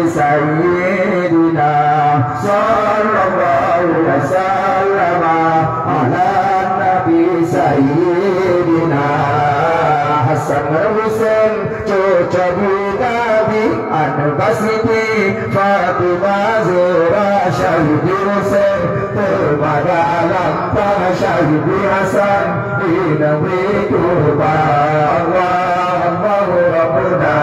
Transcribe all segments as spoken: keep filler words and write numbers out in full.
Sayyidina, sallallahu wasallam ala Nabi Sayyidina Hasan Husain, cucu Nabi, Abu Bakar Siddiq, Fatimah Zahra, Syahid Husain, Terbada lam pang Syahid Hasan, di negeri Tuba, Allahu Rabbuna.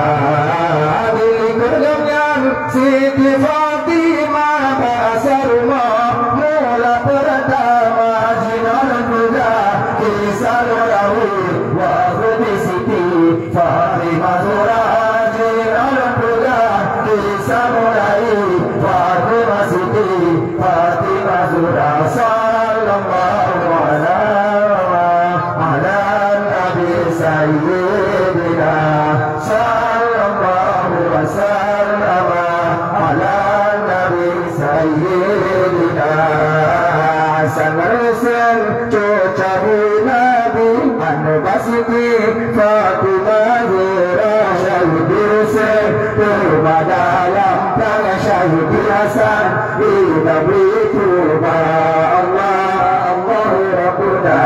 Di likot nyan, Siti Fatimah bak asai rumoh, mula pertama jinan peugah kisah rawi, waktu di Siti Fatimah Zahra, jinan peugah kisah mulai, Fatimah Siti Fatimah Zahra, sallallahu ala, ala Nabi Sayyidina, sallallahu wasallam ala Nabi Sayyidina Hasan Husain, cucu Nabi, Abu Bakar Siddiq, Fatimah Zahra, Syahid Husain, Tuba dalam pang Syahid Hasan, di negeri Tuba, Allah, Allahu Rabbuna.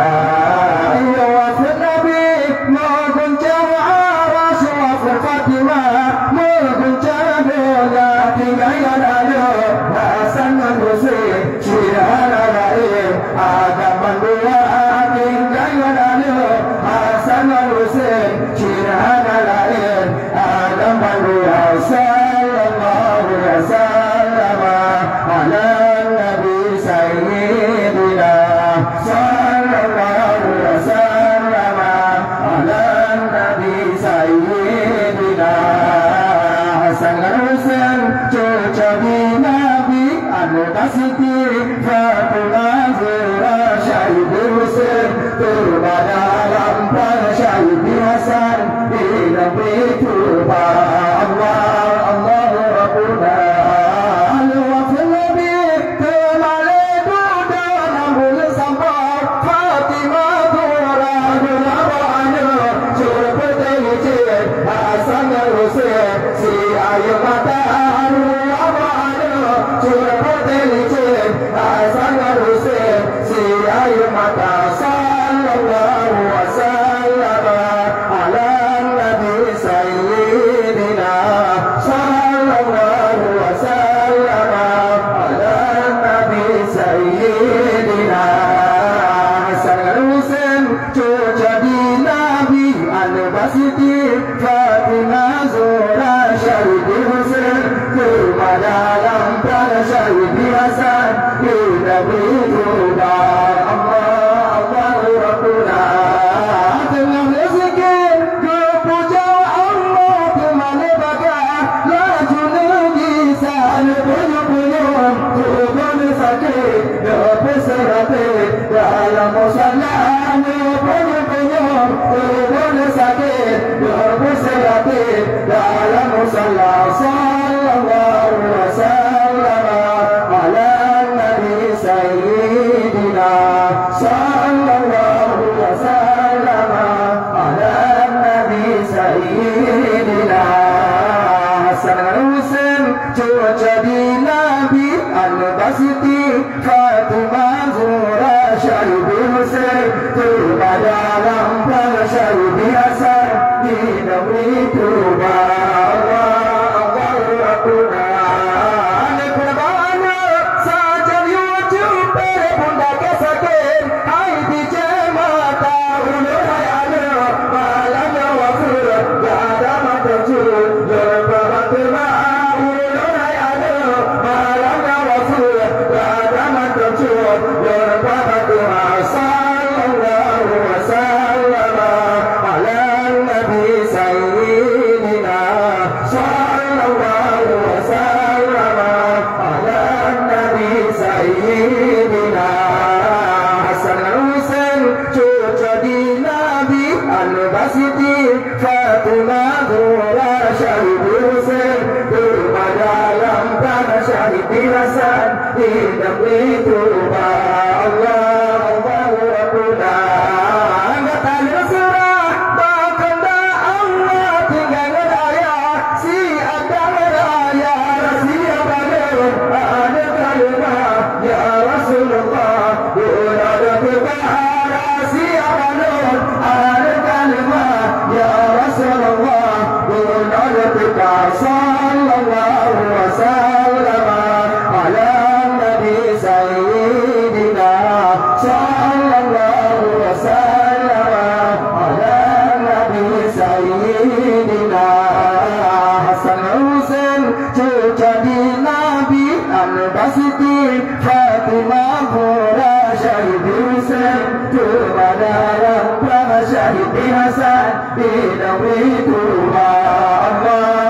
Ya wafat Nabi, meuguncang aras, wafat Fatimah, meuguncang donya, tinggai ngon aneuk Hasan ngon Husain, cit hana laén, agam bandua, tinggai ngon aneuk Hasan ngon Husain, cit hana laén, agam bandua, sallallahu wasallam ala Nabi Sayyidina, sallallahu wasallam ala Nabi Sayyidina Hasan ngon Husain, cucu Nabi, Abu Bakar Siddiq, Fatimah Zahra, Syahid Husain, Tuba dalam pang Syahid Hasan, di negeri Tuba, Allah, Allahu Rabbuna. Wafat Nabi, teuma lé dudoe lam buleuen sampôh, Fatimah Zahra, dua boh aneuk, cucu peuteuleucen, Hasan ngon Husain, si ayu mata, dua boh aneuk, cucu peuteuleucen, Hasan ngon Husain, si ayu mata, sallallahu wasallam ala Nabi Sayyidina, sallallahu wasallam ala Nabi Sayyidina Hasan Husain, cucu Nabi, Abu Bakar Siddiq, Fatimah Zahra, Syahid Husain, Tuba dalam pang Syahid Hasan, di negeri Tuba, Allah, Allahu Rabbuna. Teungoh leusikén geupujoe Allah, teuma lé bagah laju neugisa, neupunyueng-punyueng tuboh neusakét, neupeuseuhat dalam musala, neupunyueng-punyueng tuboh neusakét, neupeuseuhat dalam musala, sallallahu wasallam ala Nabi Sayyidina, sallallahu wasallam ala Nabi Sayyidina Hasan Husain, cucu Nabi, Abu Bakar Siddiq, Fatimah Zahra, Syahid Husain, Tuba dalam pang Syahid Hasan, di negeri Tuba, Allah, Allahu Akbar. Aneuk peureubah aneuk, sajan yue cupe bunda ka sakét, hai bije mata ulôn hai aneuk, malam nyoe wafeuet, gata mantong cut, lôn peubat teuma ulôn hai aneuk, malam nyoe wafeuet, gata mantong cut, lôn peubat teuma, sallallahu wasallam ala Nabi Sayyidina, sallallahu wasallam ala Nabi Sayyidina Hasan Husain, cucu Nabi, Abu Bakar Siddiq, Fatimah Zahra, Syahid Husain, Tuba dalam pang Syahid Hasan, di negeri Tuba, Allah, Allahu Akbar. Gata lôn seurah bak keundak Allah, tinggai ngon ayah, si Adam raya, Kepada syahid Hasan di negeri Tuhan.